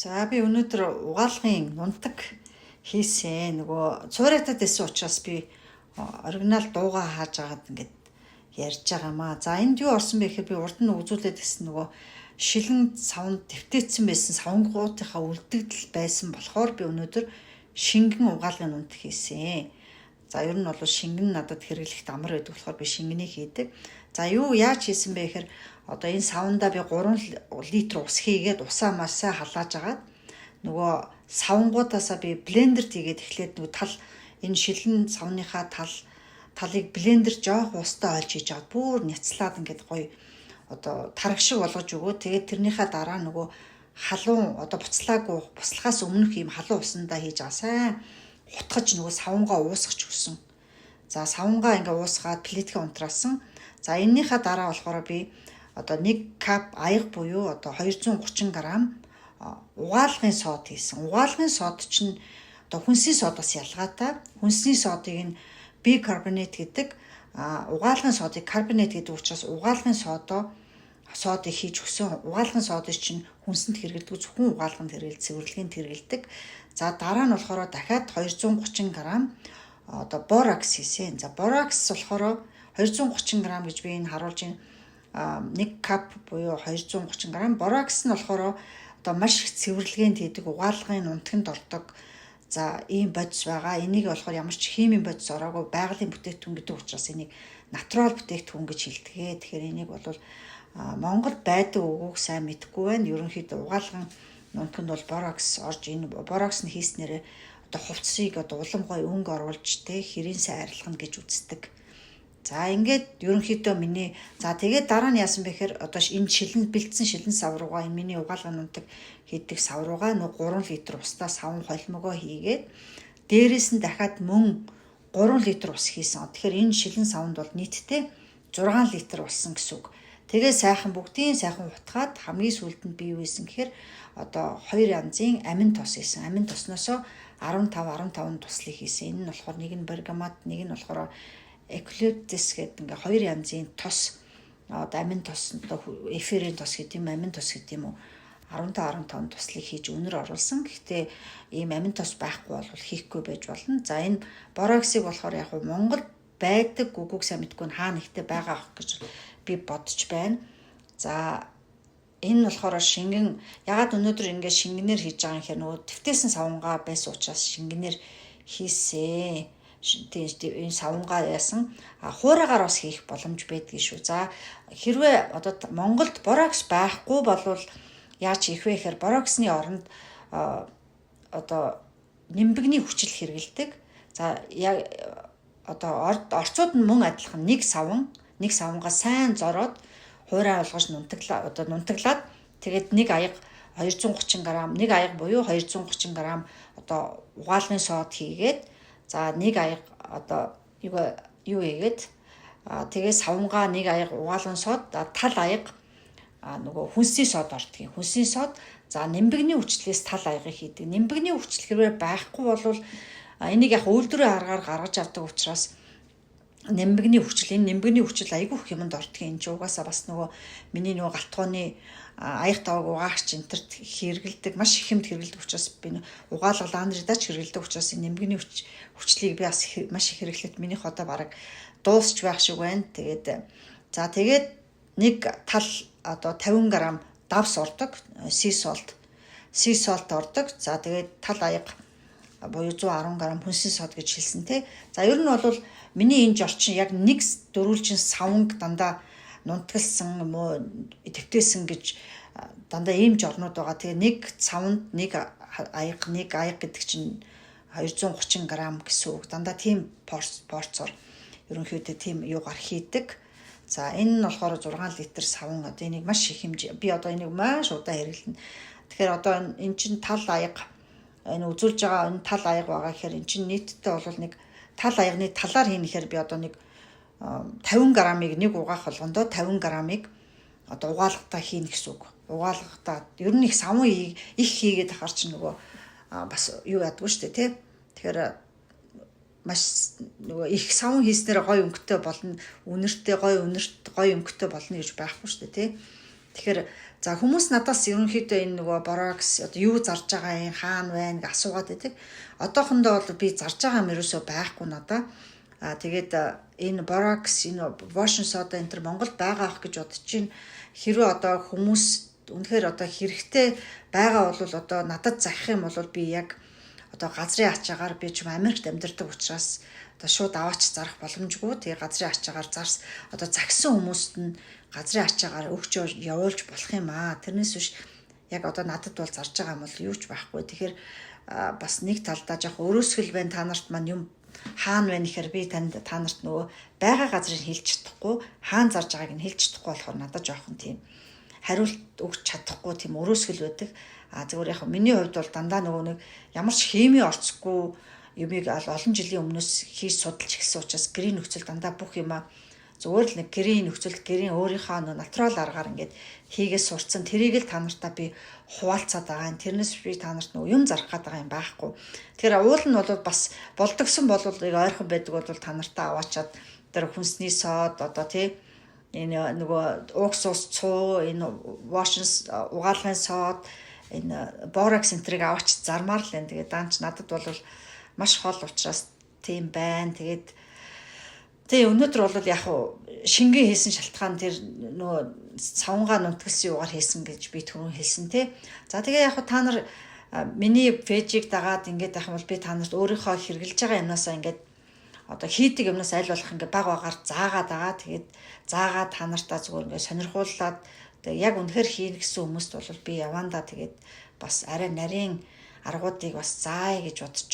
За, би өнөөдөр угаалгын нунтаг хийсэн. Нөгөө цууриатад байсан учраас би оригинал дуугаа хааж агаад ингээд ярьж байгаамаа. За, энд юу орсон бэ гэхээр би урд нь үзүүлээд гэсэн нөгөө шилэн савнд твтээцсэн байсан савнгуутынхаа үлдэгдэл байсан болохоор би өнөөдөр шингэн угаалгын нунтаг хийсэн. За, ер нь бол шингэн надад хэрэглэхэд амар байдаг болохоор би шингэнийг хийдэг. За, юу яаж хийсэн бэ гэхээр одоо энэ савндаа би 3 литр ус хийгээд усаа маш сайн халааж агаад нөгөө савнгуудаасаа би блендерт хийгээд эхлээд нөгөө тал энэ шилэн савныхаа талыг блендер жоох устай олж хийж аваад бүр няцлаад ингээд гоё одоо тараг шиг болгож өгөө. Тэгээд тэрнийхээ дараа нөгөө халуун одоо буцлаагүй, буцлахаас өмнөх ийм халуун усандаа хийж байгаа сайн хутгаж нөгөө савнгаа уусгах өгсөн. За, савнгаа ингээ уусгаад плиткээ унтраасан. За, эннийхээ дараа болохоор би одоо 1 cup аяга буюу одоо 230 г угаалгын сод хийсэн. Угаалгын сод чинь одоо хүнсний содоос ялгаатай. Хүнсний содыг нь бикарбонат гэдэг, угаалгын содыг карбонат гэдэг учраас угаалгын содыг хийж өгсөн. Угаалгын содыг чинь хүнсэнд хэрэглэдэг, зөвхөн угаалганд хэрэглэдэг, цэвэрлэгээнд хэрэглэдэг. За, дараа нь болохоор дахиад 230 г одоо боракс хийсэн. За, боракс болохоор 230 г гэж би энэ харуулж байна. 1 cup буюу 230 г. Боракс нь болохоор одоо маш их цэвэрлэгээнд хийдэг, угаалгын нунтагт ордог. За, ийм бодис байгаа. Энийг болохоор ямар ч химийн бодис ороогүй байгалийн бүтээгдэхүүн гэдэг учраас энийг натурал бүтээгдэхүүн гэж хэлдэг. Тэгэхээр энийг бол Монголд байдаг үгүйг сайн мэдэхгүй байна. Ерөнхийдөө угаалган нунтагт бол боракс орж, энэ боракс нь хийснээрээ одоо хувцсыг одоо улам гоё өнгө оруулж те хэрийн сайн арилгана гэж үздэг. За, ингээд ерөнхийдөө миний, за, тэгээд дараа нь яасан бэ гэхээр одоо энэ шилэн бэлдсэн шилэн сав руугаа, энэ миний угаалгын нунтаг хийдэг сав руугаа нөгөө 3 литр устай савн холимогоо хийгээд дээрээс нь дахиад мөн 3 литр ус хийсэн. Тэгэхээр энэ шилэн савнд бол нийтдээ 6 литр болсон гэсэн үг. Тэгээ сайхан бүгдийн сайхан хутгаад хамгийн сүүлд нь би юу хийсэн гэхээр одоо хоёр янзын амин тос хийсэн. Амин тосноосоо 15 15 туслыг хийсэн. Энэ нь болохоор нэг нь бергамот, нэг нь болохоор эвкалиптус гэдэг ингээ хоёр янзын тос, одоо амин тос, одоо эфирийн тос гэдэг юм, амин тос гэдэг юм уу, 15 15 туслыг хийж үнэр оруулсан. Гэхдээ ийм амин тос байхгүй бол хийхгүй байж болно. За, энэ бораксыг болохоор яг Монгол байдаг үгүйг сайн мэдэхгүй нь, хаа нэгтээ байгаа ах гэж би бодож байна. За, энэ нь болохоор шингэн, ягаад өнөөдөр ингээд шингэнээр хийж байгаа юм гэхээр нөгөө твтээсэн савнгаа байсан учраас шингэнээр хийсээ. Тийм, энэ савнгаа яасан, хуурайгаар бас хийх боломж байдгийг шүү. За, хэрвээ одоо Монголд боракс байхгүй болвол яаж хийх вэ гэхээр бораксны оронд одоо нимбэгний хүчил хэрэгэлдэг. За, яг одоо орцууд нь мөн адилхан нэг саван, нэг савнгаа сайн зороод хуурай болгож нунтаглаа, одоо нунтаглаад тэгээд нэг аяга 230 г, нэг аяга буюу 230 г одоо угаалгын сод хийгээд, за, нэг аяга одоо юу хийгээд, тэгээ савнгаа нэг аяга угаалгын сод, тал аяга нөгөө хүнсний сод ордгийг. Хүнсний сод, за, нимбэгний хүчлээс тал аягийг хийдэг. Нимбэгний хүчил хэрвээ байхгүй бол энийг яг үйлдвэрийн аргаар гаргаж авдаг учраас нимбэгний хүчил, энэ нимбэгний хүчил айгүй их юмд ордгийг. Энэ ч угаасаа бас нөгөө миний нөгөө галтгооны аяг таваг угаагч энтерт хэрэгэлдэг, маш их юмд хэрэгэлдэг учраас, би угаалга ландридаа ч хэрэгэлдэг учраас энэ нимбэгний хүчлийг би бас маш их хэрэглэхэд минийх одоо бараг дуусч байх шиг байна. Тэгээд, за, тэгээд нэг тал одоо 50 г давс ордог, sea salt, sea salt ордог. За, тэгээд тал аяга буюу 110 г хүнсний сод гэж хэлсэн тий. За, ер нь бол миний энэ жорчин яг нэг дөрвөлжин савнг дандаа нунтгалсан юм уу твтээсэн гэж дандаа ийм жорнууд байгаа. Тэгээ нэг савнд нэг аяга, нэг аяга гэдэг чинь 230 г гэсэн үг. Дандаа тийм порцоор ерөнхийдөө тийм юугаар хийдэг. За, энэ нь болохоор 6 литр савн, одоо энийг маш их хэмжээ, би одоо энийг маш удаан хэрэглэнэ. Тэгэхээр одоо энэ чинь тал аяга, энэ үзүүлж байгаа энэ тал аяга байгаа гэхээр энэ чинь нийтдээ бол нэг тал аягны талаар хийнэхээр би одоо нэг 50 грамыг нэг угаах болгондоо 50 грамыг одоо угаалгатаа хийнэ гэсэн үг. Угаалгатаа ер нь их савн их хийгээд ахаар чинь нөгөө бас юу ядгүй шүү дээ, тий. Тэгэхээр маш нөгөө их савн хийснээр гоё өнгөтэй болно, үнэртэй, гоё үнэрт, гоё өнгөтэй болно гэж байхгүй шүү дээ, тий. Тэгэхээр За, хүмүүс надаас ерөнхийдөө энэ нөгөө боракс одоо юу зарж байгаа юм, хаана байна гэж асуугаад байдаг. Одоохондоо бол би зарж байгаа юм ерөөсөө байхгүй надаа. А тэгээд энэ боракс, энэ washing soda энэ тэр Монголд байгаа ах гэж бодож чинь. Хэрвээ одоо хүмүүс үнэхээр одоо хэрэгтэй байгаа бол одоо надад захих юм бол би яг одоо газрын ачаагаар, би ч юм Америкт амьдардаг учраас одоо шууд аваач зарах боломжгүй. Тэгээ газрын ачаагаар зарс одоо захисан хүмүүст нь газрын ачаагаар өгч явуулж болох юм аа. Тэрнээс биш яг одоо надад бол зарж байгаа юм бол юу ч байхгүй. Тэгэхээр бас нэг талдаа жоох өрөөсгөл байна, та нарт маань юм хаана байна гэхээр би танд та нарт нөгөө байгаа газрыг хэлж чадахгүй, хаана зарж байгааг нь хэлж чадахгүй болохоор надад жоохон тийм хариулт өгч чадахгүй тийм өрөөсгөл байдаг. А зөвхөн яг миний хувьд бол дандаа нөгөө нэг ямар ч хими орцохгүй юмыг олон жилийн өмнөөс хийж судалж эхэлсэн учраас гэрийн нөхцөл дандаа бүх юмаа зүгээр л нэг гэрийн нөхцөлд, гэрийн өөрийнхөө нөө natural аргаар ингээд хийгээ сурцсан. Тэрийг л та нартаа би хуваалцаад байгаа юм. Тэрнээс би та нарт нөгөө юм зарах гээд байгаа юм байхгүй. Тэгэхээр уул нь бол бас болдогсон бол ойрхон байдаг бол та нартаа аваачаад тэр хүнсний сод, одоо тий, энэ нөгөө уксус цуу, энэ washing угаалгын сод, энэ боракс энтрийг аваач зармаар л энэ. Тэгээд даанч надад бол маш хол учраас тийм байна. Тэгээд тий, өнөөдөр бол яг шингэн хийсэн шалтгаан тэр нөгөө савнгаа нунтгэлсэн юугаар хийсэн гэж би түрүүн хэлсэн, тий. За, тэгээ яг та нар миний page ийг дагаад ингээд байх юм бол би та нарт өөрийнхөө хэрэглэж байгаа юмнасаа, ингээд одоо хийдэг юмнаас аль болох ингээд баг багаар заагаад байгаа. Тэгээд заагаад та нартаа зүгээр ингээд сонирхуулаад, тэгээ яг үнэхээр хийнэ гэсэн хүмүүст бол би явандаа тэгээд бас арай нарийн аргуудыг бас заая гэж бодож